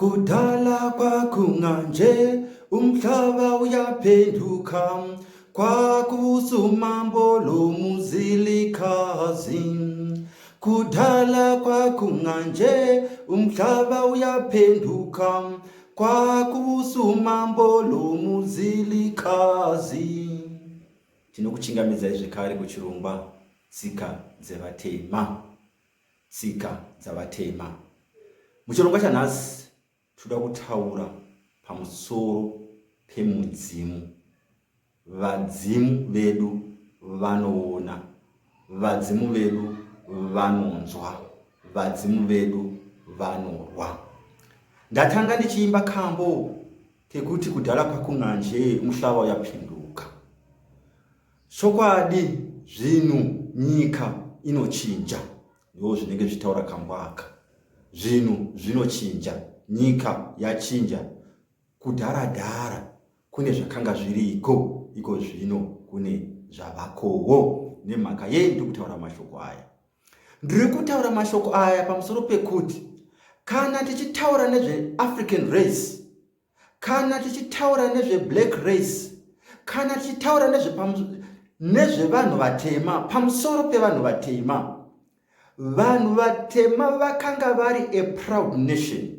Kudala kwakunganje umhlaba uyaphenduka kwakusumambo lomuzilikazi. Kudala kwakunganje umhlaba uyaphenduka kwakusumambo lomuzilikazi. Tinokuchingamidzai zvekare kuchirongwa Tsika dzeVatema. Tsika dzavatema. Muchirongwa chanhasi toda kutaura pamusoro pemudzimu. Vadzimu vedu vanoona, vadzimu vedu vanonzwa, vadzimu vedu vanorwa. Ndatanga ndichiimba kambo kekuti kudhara kwakunanje muhlava uyapinduka. Chokwadi zvinhu nyika inochinja ndo zvinenge zvichitaura kambo aka. Zvinhu zvinochinja, nyika yachinja. Kudhara dhara kune zvakanga zviriko, iko zvino kune zvavakowo. Nemhaka yei ndiri kutaura mashoko aya? Ndiri kutaura mashoko aya pamusoro pekuti kana tichitaura nezveAfrican race, kana tichitaura nezveblack race, kana tichitaura nezvevanhu vatema, pamusoro pevanhu vatema, vanhu vatema vakanga vari a proud nation,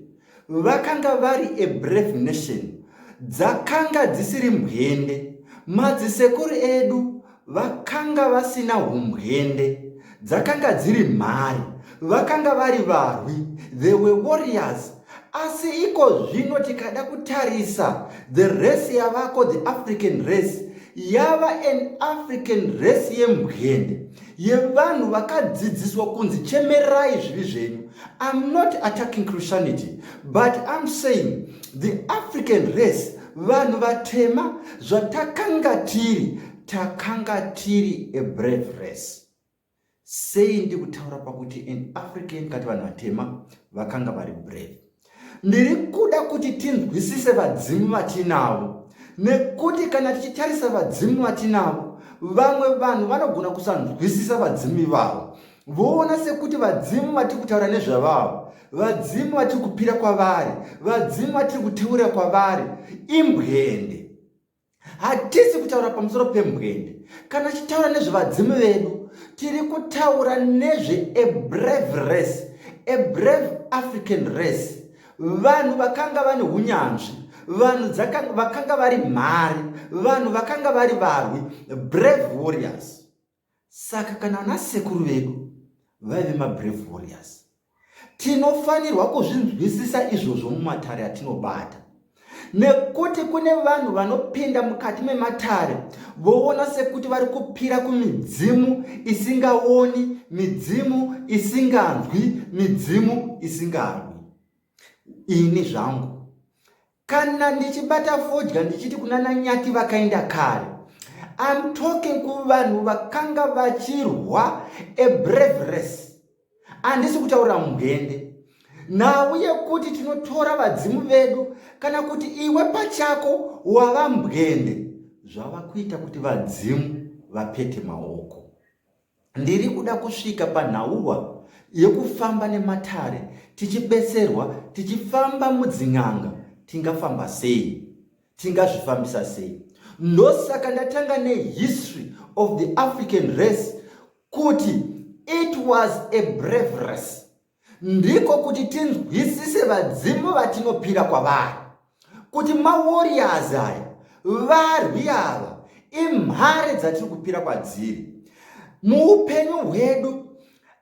vakanga vari a brave nation, dzakanga dzisiri mbwende. Madzisekuru edu vakanga vasina humbwende, dzakanga dziri mhare, vakanga vari varwi, they were warriors. Asi iko zvino tikada kutarisa the race yavako, the African race, yava an African race yembwende, yevanhu vakadzidziswa kunzi chemerai zvivi zvenyu. I'm not attacking Christianity, but I'm saying the African race, vanhu vatema, zvatakanga tiri, takanga tiri a brave race. Sei ndikutaura pakuti an African kati vanhu vatema vakanga vari brave? Ndiri kuda kuti tinzwisise vadzimu vatinavo, nekuti kana tichitarisa vadzimu vatinavo, vamwe vanhu vanogona kusanzwisisa vadzimu ivavo, voona sekuti vadzimu vatiri kutaura nezvavavo, vadzimu vatiri kupira kwavari, vadzimu vatiri kuteura kwavari imbwende. Hatisi kutaura pamusoro pembwende. Kana tichitaura nezvevadzimu vedu, tiri kutaura nezve a brave race, a brave African race, vanhu vakanga vane unyanzvi, vanhu vakanga vari mhare, vanhu vakanga vari varwi, brave warriors. Saka kana vana sekuru vedu vaive mabrave warriors, tinofanirwa kuzvinzwisisa izvozvo mumatare atinobata, nekuti kune vanhu vanopinda mukati mematare voona sekuti vari kupira kumidzimu isingaoni, midzimu isinganzwi, midzimu isingarwi. Ini zvangu kana ndichibata fodya ndichiti kunana Nyati vakaenda kare, I'm talking kuvanhu vakanga vachirwa a brave race. Handisi kutaura mbwende. Nhau yekuti tinotora vadzimu vedu kana kuti iwe pachako wava mbwende, zvava kuita kuti vadzimu vapete maoko. Ndiri kuda kusvika panhaurwa yekufamba nematare tichibetserwa, tichifamba mudzin'anga. Tingafamba sei? Tingazvifambisa sei? Ndosaka ndatanga nehistory of the African race, kuti it was a brave race. Ndiko kuti tinzwisise vadzimu vatinopira kwavari, kuti mawarriors aya, varwi ava, imhare dzatiri kupira kwadziri. Muupenyu hwedu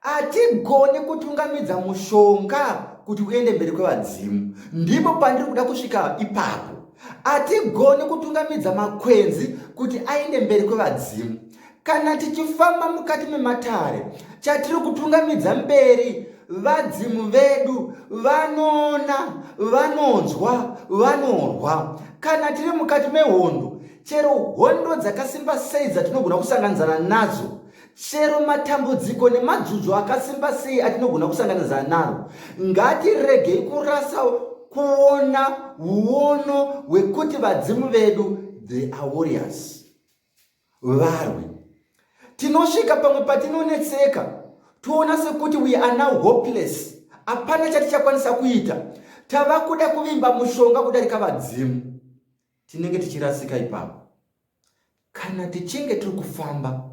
hatigoni kutungamidza mushonga kuti uende mberi kwevadzimu. Ndipo pandiri kuda kusvika ipapo. Hatigoni kutungamidza makwenzi kuti aende mberi kwevadzimu. Kana tichifamba mukati mematare, chatiri kutungamidza mberi vadzimu vedu vanoona, vanonzwa, vanorwa. Kana tiri mukati mehondo, chero hondo dzakasimba sei dzatinogona kusanganidzana nadzo, chero matambudziko nemadzudzo akasimba sei atinogona kusanganidzana naro, ngatiregei kurasa kuona uono hwekuti vadzimu vedu, they are warriors, varwi. Tinosvika pamwe patinonetseka, toona sekuti we are now hopeless, hapana chatichakwanisa kuita. Tava kuda kuvimba mushonga kudarika vadzimu. Tinenge tichirasika ipapo. Kana tichinge tiri kufamba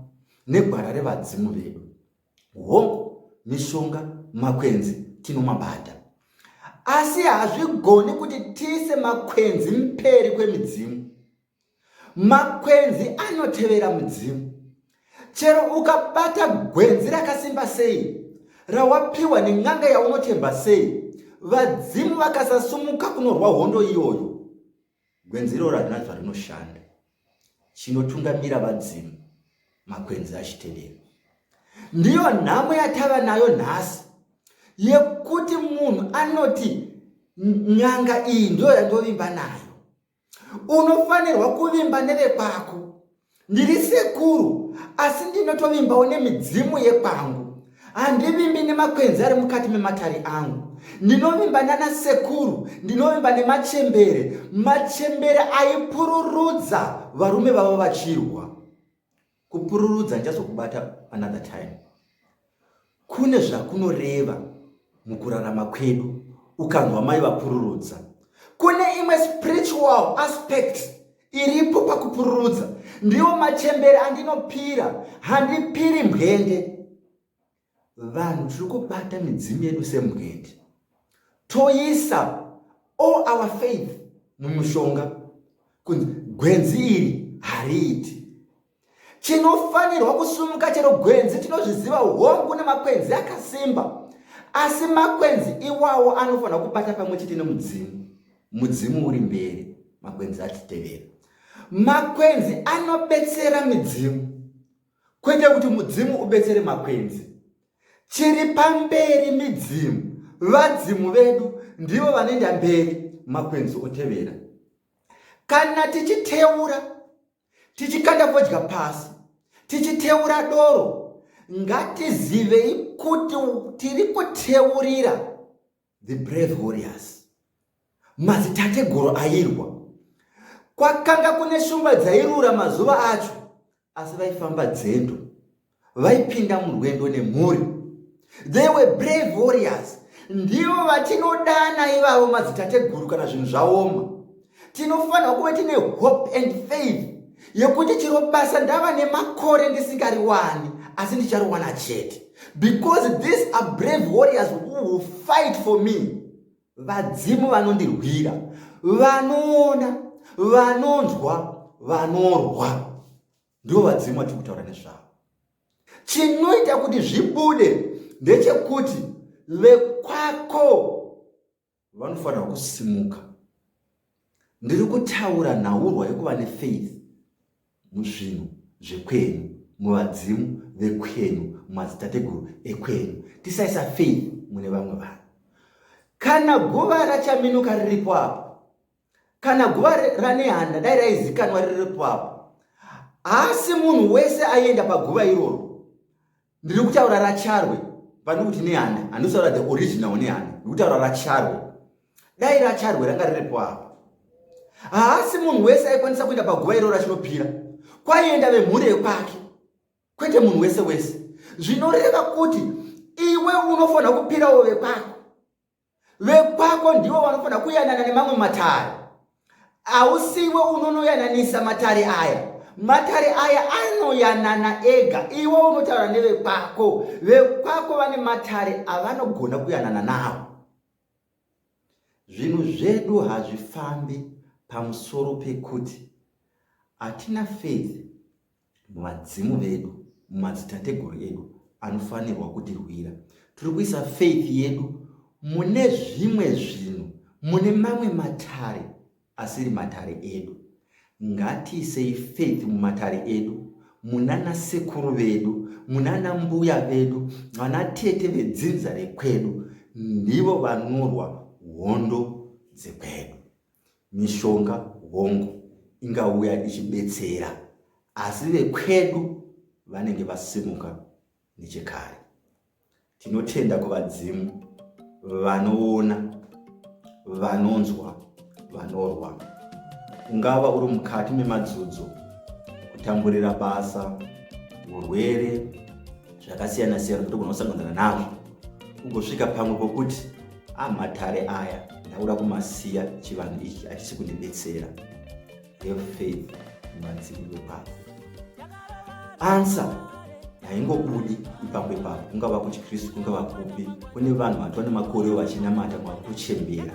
negwara revadzimu vedu, hongu, mishonga, makwenzi tinomabata, asi hazvigoni kuti tiise makwenzi mberi kwemidzimu. Makwenzi anotevera mudzimu. Chero ukabata gwenzi rakasimba sei, rawapiwa nen'anga yaunotemba sei, vadzimu vakasasumuka kunorwa hondo iyoyo, gwenzi iroro harina zvarinoshanda. Chinotungamira vadzimu makwenzi achitevera. Ndiyo nhamo yatava nayo nhasi yekuti munhu anoti n'anga iyi ndiyo yandovimba nayo. Unofanirwa kuvimba nevekwako. Ndiri sekuru asi ndinotovimbawo nemidzimu yekwangu. Handivimbi nemakwenzi ari mukati mematare angu. Ndinovimba nana sekuru, ndinovimba nemachembere, machembere aipururudza varume vavo vachirwa. Kupururudza ndichazokubata another time. Kune zvakunoreva mukurarama kwedu ukanzwa mai vapururudza. Kune imwe spiritual aspect iripo pakupururudza. Ndiwo machembere andinopira, handipiri mbwende. Vanhu tiri kubata midzimu yedu sembwende, toisa all our faith mumushonga kunzi gwenzi iri hariiti. Chinofanirwa kusumuka chero gwenzi tinozviziva, hongu nemakwenzi akasimba, asi makwenzi iwawo anofanira kubata pamwe chete nemudzimu. Mudzimu uri mberi, makwenzi achitevera. Makwenzi anobetsera midzimu, kwete kuti mudzimu ubetsere makwenzi. Chiri pamberi midzimu, vadzimu vedu ndivo vanoenda mberi, makwenzi otevera. Kana tichiteura, tichikanda fodya pasi, tichiteura doro, ngatizivei kuti tiri kuteurira the brave warriors, madzitateguru airwa. Kwakanga kune shumba dzairura mazuva acho, asi vaifamba dzendo, vaipinda murwendo nemhuri. They were brave warriors. Ndivo vatinodana ivavo madzitateguru kana zvinhu zvaoma. Tinofanira kuve tine hope and faith yekuti chero basa ndava nemakore ndisingariwani, asi ndichariwana chete, because these are brave warriors who will fight for me. Vadzimu vanondirwira, vanoona, vanonzwa, vanorwa, ndivo vadzimu vatiri kutaura nezvavo. Chinoita kuti zvibude ndechekuti vekwako vanofanirwa kusimuka. Ndiri kutaura nhaurwa yekuva nefaith muzvinhu zvekwenyu, muvadzimu vekwenyu, mumadzitateguru ekwenyu. Tisaisa faith mune vamwe vanhu. Kana guva raChaminuka riripo apo, kana guva raNehanda dai raizikanwa riripo apo, haasi munhu wese aienda paguva iroro. Ndiri kutaura raCharwe, pane kuti Nehanda, handisi kutaura the original Nehanda, ndiri kutaura raCharwe. Dai raCharwe ranga riripo apo, haasi munhu wese aikwanisa kuenda paguva iroro achinopira. Kwaienda vemhuri yekwake, kwete munhu wese wese. Zvinoreva kuti iwe unofanira kupirawo vekwako. Vekwako ndivo vanofanira kuyanana nemamwe matare. Hausiwe unonoyananisa matare aya. Matare aya anoyanana ega. Iwe unotaura nevekwako. Vekwako vane matare avanogona kuyanana nawo. Zvinhu zvedu hazvifambi pamusoro pekuti hatina faith muvadzimu vedu, mumadzitateguru edu anofanirwa kutirwira. Tiri kuisa faith yedu mune zvimwe zvinhu, mune mamwe matare asiri matare edu. Ngatiisei faith mumatare edu, munana sekuru vedu, munana mbuya vedu, vana tete vedzinza rekwedu, ndivo vanorwa hondo dzekwedu. Mishonga hongu ingauya ichibetsera, asi vekwedu vanenge vasimuka nechekare. Tinotenda kuvadzimu vanoona, vanonzwa, vanorwa. Ungava uri mukati memadzudzo, kutamburira basa, urwere, zvakasiyana siyana zvatogona kusanganana nazvo, ugosvika pamwe pokuti amatare aya. Ndakuda kumasiya, chivanhu ichi hachisi kundibetsera. Have faith muvadzimu vekwako. Answer haingobudi ipapo ipapo, kungava kuchiKristu, kungava kupi. Kune vanhu vatova nemakore vachinamata, kwakutochembera,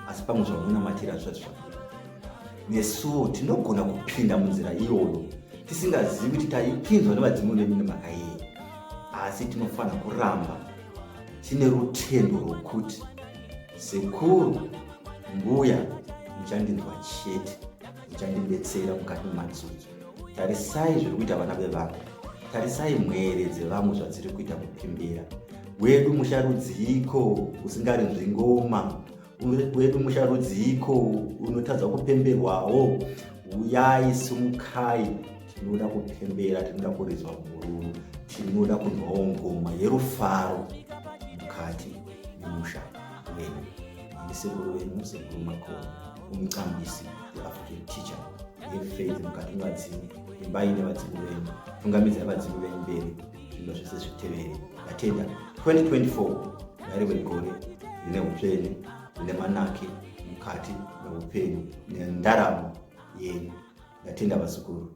asi pamwe zvamunamatira zvisati zvabuda. Nesuwo tinogona kupinda munzira iyoyo tisingazivi kuti taipinzwa nevadzimu vedu nemhaka yei, asi tinofanira kuramba tine rutendo rwokuti sekuru, mbuya, muchandinzwa chete, muchandibetsera mukati memadzudzo. Tarisai zviri kuita vana vevamwe, tarisai mhwere dzevamwe zvadziri kuita kupembera. Wedu musha rudziiko usingarinzwi ngoma? Wedu musha rudziiko unotadza kupemberwawo? Uyai, simukai, tinoda kupembera, tinoda kuridzwa mhururu, tinoda kunzwawo ngoma yerufaro mukati memusha wedu. Ndisekuru venyu, Sekuru Makoni, umcambisi, the African teacher. Have faith mukati mevadzimu, imbai nevadzimu venyu, tungamidzai vadzimu venyu mberi, zvinhu zvese zvitevere. Ndatenda. 2024 ngarive gore rine utsvene, rine manake mukati meupenyu nendaramo yenyu. Ndatenda, vazukuru.